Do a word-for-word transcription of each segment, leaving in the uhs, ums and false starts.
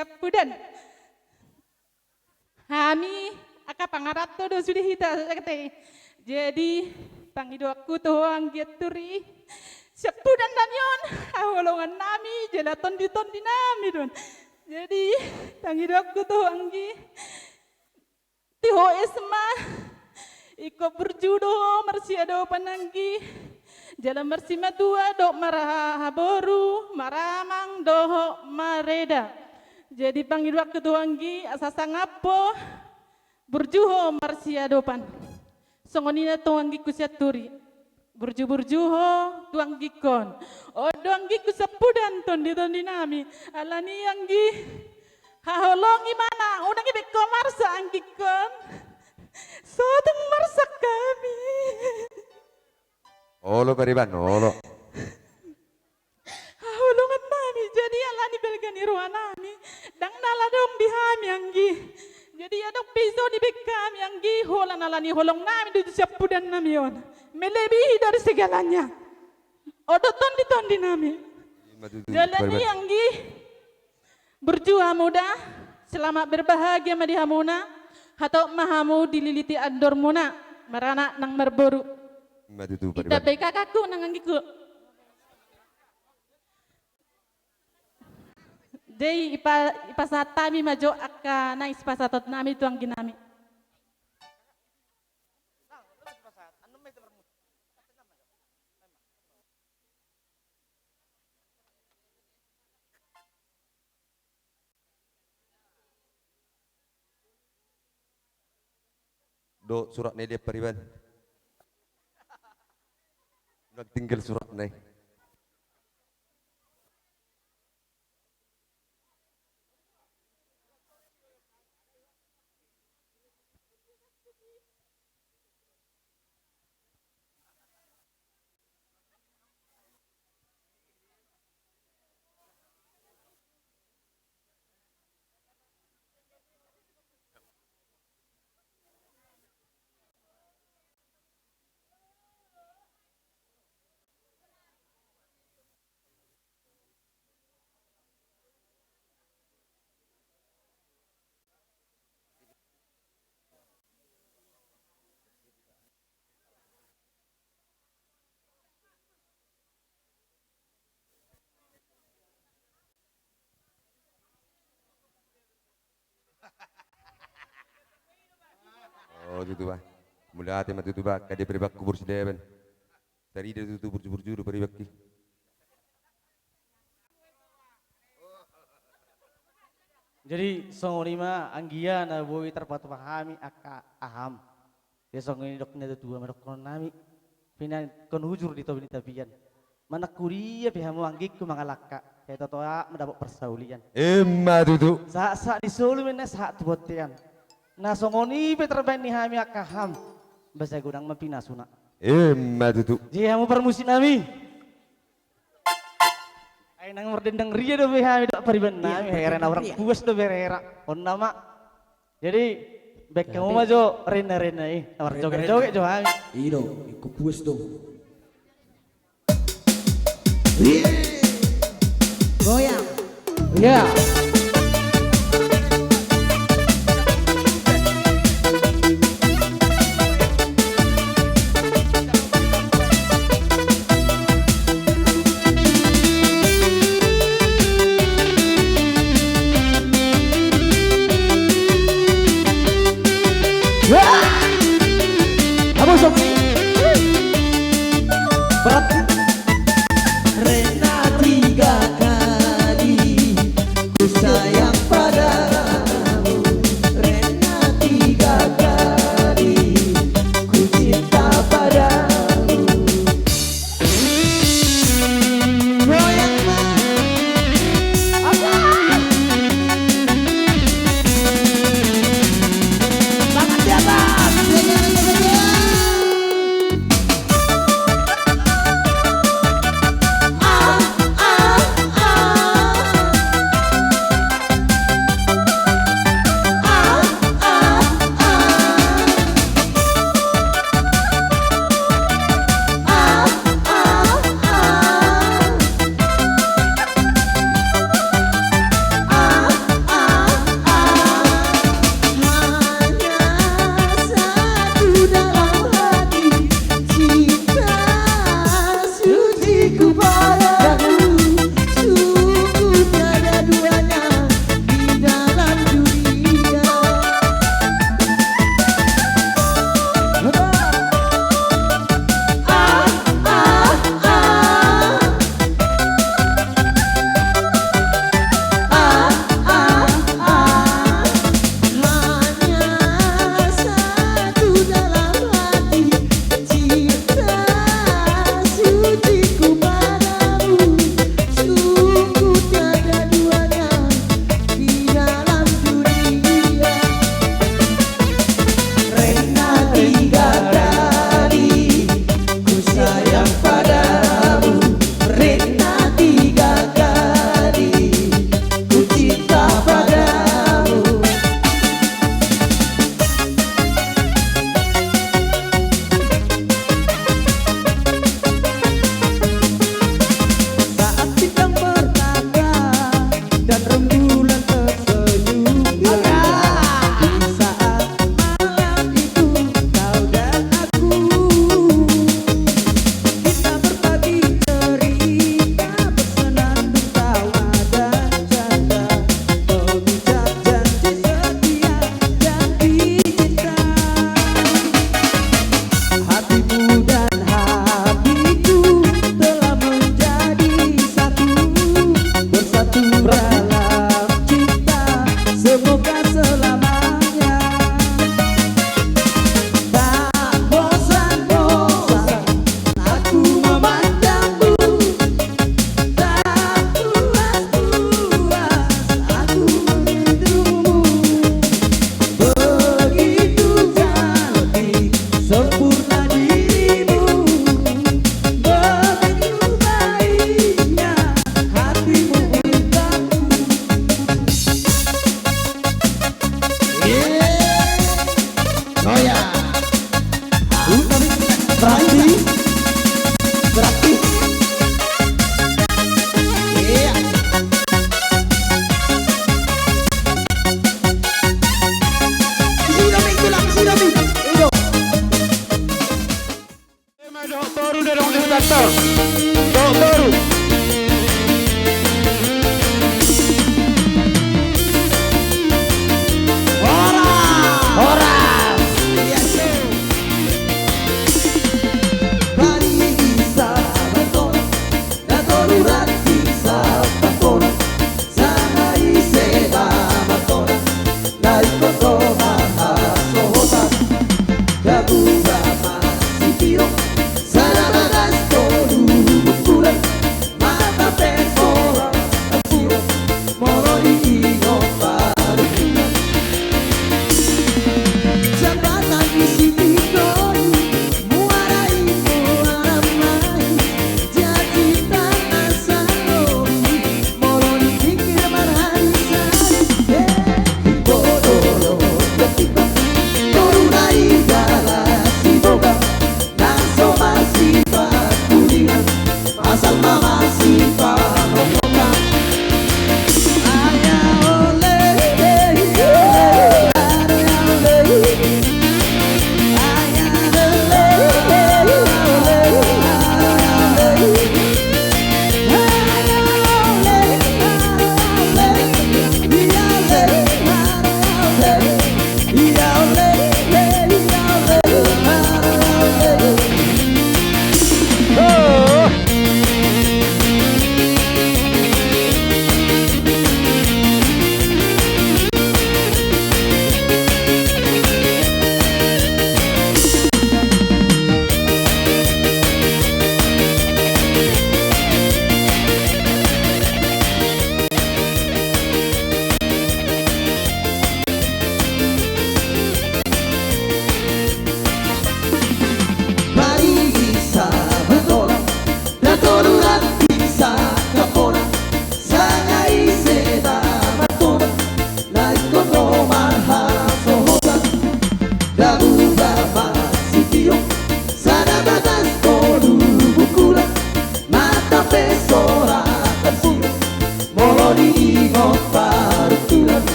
Siampudan. Hami angka pangaranto do sude hita, ate. Jadi, pangidoanku tu ho anggiat turi, siampudan nami on, haholongan nami, jala tondi-tondi nami do on. Jadi, pangidoanku tu ho anggi, tu ho Esma, ingkon burju do ho marsiadopan anggi, jala marsimatua dohot marhaboru, maramang dohot mareda. Jadi pangidoanku tu ho anggi, asa sangap ho, burju ho marsiadopan. Songon i nang tu anggingku sianturi. Burju-burju ho tu anggingkon. On do anggingku siampudan, tondi-tondi nami. Alani anggi, haholongi ma na, unang dibaen ho marsak anggingkon. So tung marsak hami. Olo, pariban, olo. Haholongan nami, jadi alani balga ni roha nami, ndang na ladong di hami anggi. Jadi adong pe ison dibaen hami anggi, holan alani holong nami do tu siampudan nami on melebihi dari segalanya. On do tondi-tondi nami. Ima tutu, pariban. Jadi alani anggi, burju hamu da, selamat berbahagia ma di hamuna, hatop ma hamu dililiti andormuna, maranak nang marboru. Ima tutu, pariban. Hita pe kakakku nang anggingku. Jadi ipa-, ipasahat hami ma jo angka nangis pasahaton nami tu anggi nami. Dohot suratna i, pariban. Unang tinggal suratna i. O tutu ba. Mauliate ma tutu ba, angka dia paribanku boru Silaban. Tarida tutu burju-burju do paribanki. Jadi songon i ma anggia na boi tarpatupa hami angka aham. Ia songon i didok ni natuatua ma dohonon nami. Pinangidohon hujur di topi ni tapian. Manang huria pe hamu anggingku mangalangka, sai totap ma dapot parsaulian. Ima tutu. Sahat-sahat ni solu ma na sahat tu bontean. Na songon i pe tarbaen ni hami angka aham, asa godang ma pinasuna. Ima tutu. Jadi hamu parmusik nami. Ai nang mardendang ria dope hami dohot pariban nami, hera na hurang puas dope hera. On nama. Jadi baen hamu ma jo rena-rena i, na marjoget-joget jo hami. I do, ingkon puas do. Goyang. Iya. Wah! Abu Sofi. Berat. Rena tiga kali ku sayang padamu, Rena tiga kali ku cinta padamu. Goyang, Bang. Apa? Tangan di atas.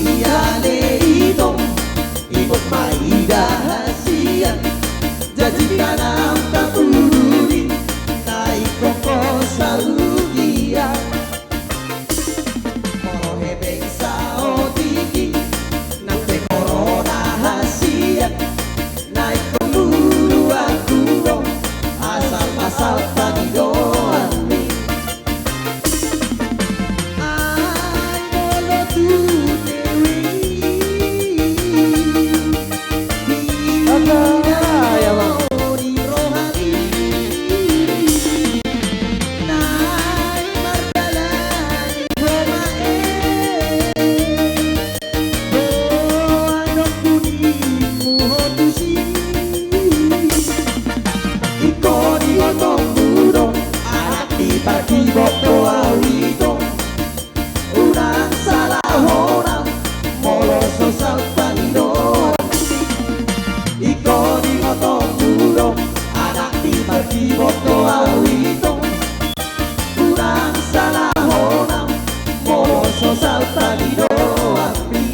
Ia le ito, ingkon ma ida hasian, janji na naung tapudun i, na ingkon ho saut ia. Molo hepeng saotik i, nang pe korona hasian, na ingkon luluanku do, asal ma saut pangidoanmi. Ai molo tu dewi i, di na ro di rohami, naeng mardalan i ho ma e. Boanonku ninmu ho tusi. Ingkon ingotongku do, anak ni pargibok do au ito. Unang salahonam, molo so saut pangidoan. Ingkon ingotongku do, anak ni pargibok do au ito. Unang salahonam, molo so saut pangidoanmi.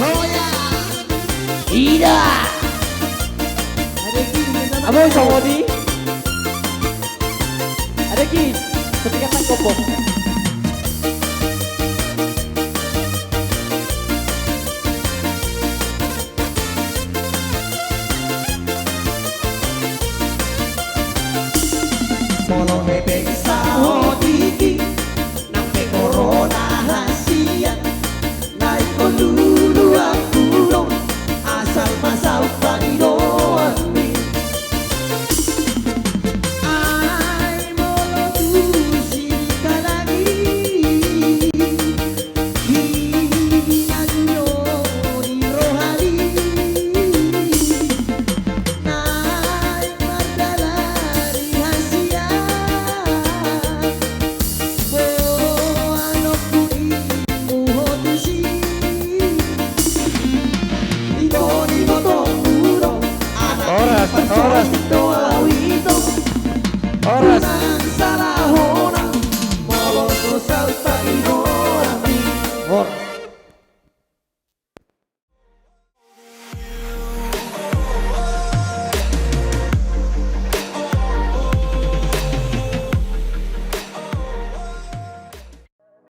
Hoya! Ida! Abo songon i. Adek i, sepikan nang kopok. Molo hepeng saotik i, nang pe korona hasian, na ingkon luluanku do, asal ma saut pangidoanmi. Ai molo tusi kalang i, di na ro di rohami, naeng mardalan i hasian. Boanonku ninmu ho tusi. Ingkon ingotongku do, anak ni pargibok do au ito. Horas. Unang salahonam, molo so saut pangidoan.